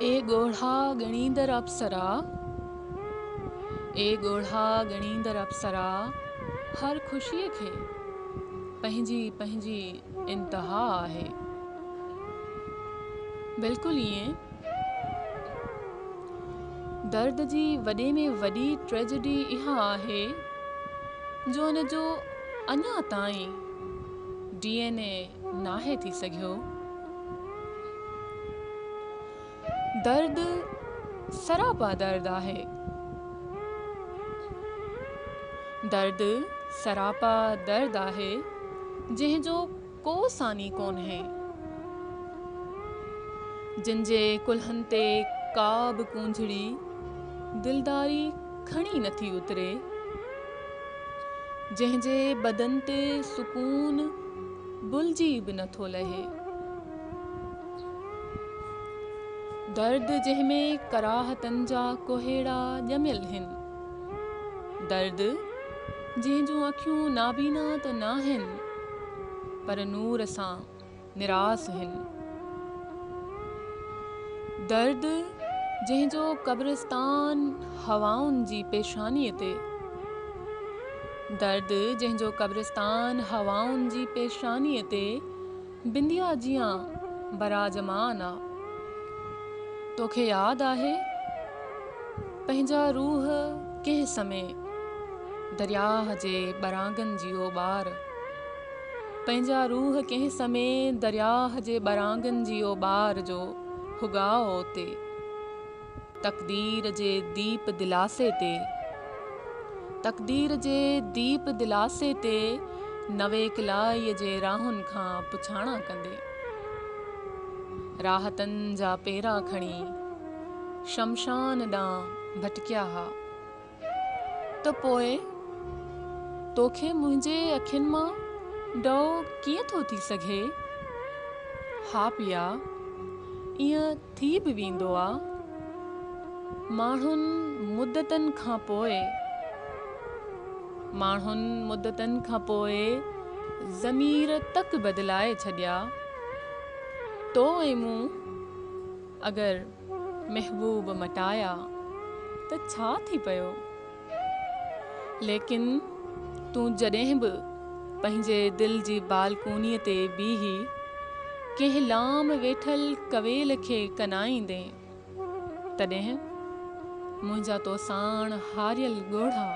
اي ڳوڙها ڳڻيندڙ اپسرا، اي ڳوڙها ڳڻيندڙ اپسرا، هر خوشيء کي پنهنجي پنهنجي انتها آهي. بلڪل ائين درد جي وڏي ۾ وڏي ٽريجڊي اها آهي جو ان جو اڃا تائين ڊي اين اي ناهي ٿي سگهيو. درد سراپا درد آهي. درد سراپا درد آهي، جنهن جو ڪو ثاني ڪونهي. جن جي ڪلهن تي ڪا به ڪونجڙي دلداري کڻي نٿي اتري. جنهن جي بدن تي سڪون ڀلجي به نٿو لهي. درد جنهن ۾ ڪراهتن جا ڪوهيڙا ڄميل هن. درد جنهن جون اکيون نابينا ته ناهن پر نور سان نراس هن. درد جنهن جو قبرستان هوائن جي پيشانيء تي. درد جنهن جو قبرستان هوائن جي پيشانيء تي بنديا جيان براجمان آ. توکي ياد آهي؟ پنهنجا روح ڪنهن سمي درياهه جي ٻرانگن جي اوٻار. پنهنجا روح ڪنهن سمي درياهه جي ٻرانگن جي اوٻار جو هڳاء اوتي. تقدير جي ديپ دلاسي تي تقدير جي ديپ دلاسي تي نويڪلائيء جي راهن کان پڇاڻا ڪندي راحتن جا پيرا کڻي شمشان ڏانهن ڀٽڪيا ها. ته پوء توکي منهنجي اکين مان ڊؤ ڪيئن ٿو ٿي سگهي؟ ها پيا، ائين ٿي به ويندو آ. ماڻهن مدتن کان پوء، ماڻهن مدتن کان پوء ضمير تڪ بدلائي ڇڏيا. تو ۽ مون اگر محبوب مٽايا ته ڇا ٿي پيو؟ ليڪن تون جڏهن به پنهنجي دل جي بالڪونيء تي بيهي ڪنهن لام ويٺل ڪويل کي ڪنائيندين، تڏهن منهنجا توساڻ هاريل ڳوڙها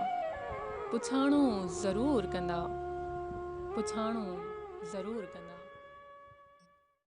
پڇاڻو ضرور ڪندا، پڇاڻو ضرور ڪندا.